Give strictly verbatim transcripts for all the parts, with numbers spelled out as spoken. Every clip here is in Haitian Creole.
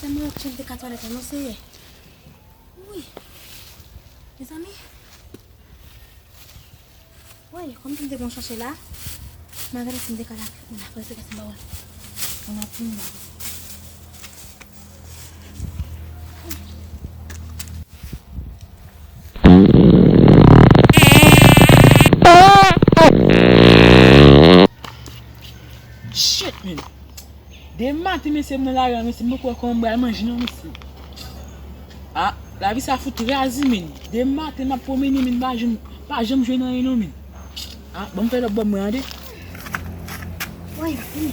Tèlman lòt jan m te ka twalèt la, non, se. Wi. Mezanmi. Woy, kòm si m te gon chache la. M a gade si m te ka la. Bon, apre se kase ba wè. Bon, apre m la. Shit, man. Demen maten, mesye, m nan lari a, mesye, m poko wè kòman m pral manje, non, mesye. Ah, lavi sa fout razi, men. Demen maten, m ap pwomennen, men, m pa janm, pa janm jwenn anyen, non, men. Ah, ban m fè lòt bò mwen, tande. Woy, vini.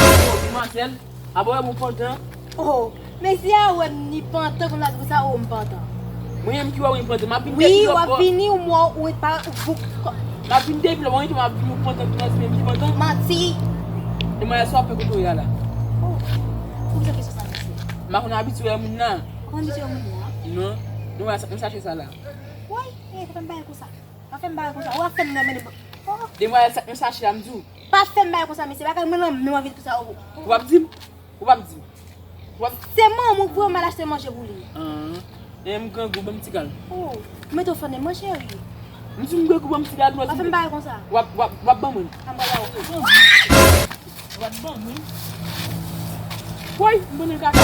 Oh, demwazèl, apa w wè m ou pantan? Oh, mesye a wè m ni pantan, konn sa di pou sa, oh, m pantan. Mwen menm ki wè w ni pantan, m ap vin depi lòt bò. Wi, w ap vini, ou mò, ou pa, ou bouk. M ap vin depi lòt bò, mwen tou, m ap vin ou pantan, tou nan semenn ki pantan. Manti. Demwazèl, sa w ap fè kote w ye a la? Oh, poukisa kesyon sa, mesye? M pa konn abitye wè moun nan. Ou konn abitye wè moun nan? Non. Demwazèl, sa k nan sache sa la? Woy, e, pa fè m bagay konsa. Pa fè m bagay konsa. Ou ap fè m nan mennen. Oh. Demwazèl, sa k nan sache a, m di w. Pa fè m bagay konsa, mesye. Bagay mwen nan men w anvi konsa, oh. Ou p ap di m? Ou p ap di m? Ou p ap... Se manman w k voye m al achte manje pou li. Ah. E m grangou, ban m ti kal. Oh, mete w fè nan men, cheri. M di m grangou, ban m ti kal, pa fè m bagay konsa. W ap, w ap, w ap ban mwen. A m ba w. W ap ban mwen. Woy, m ban nan kaka.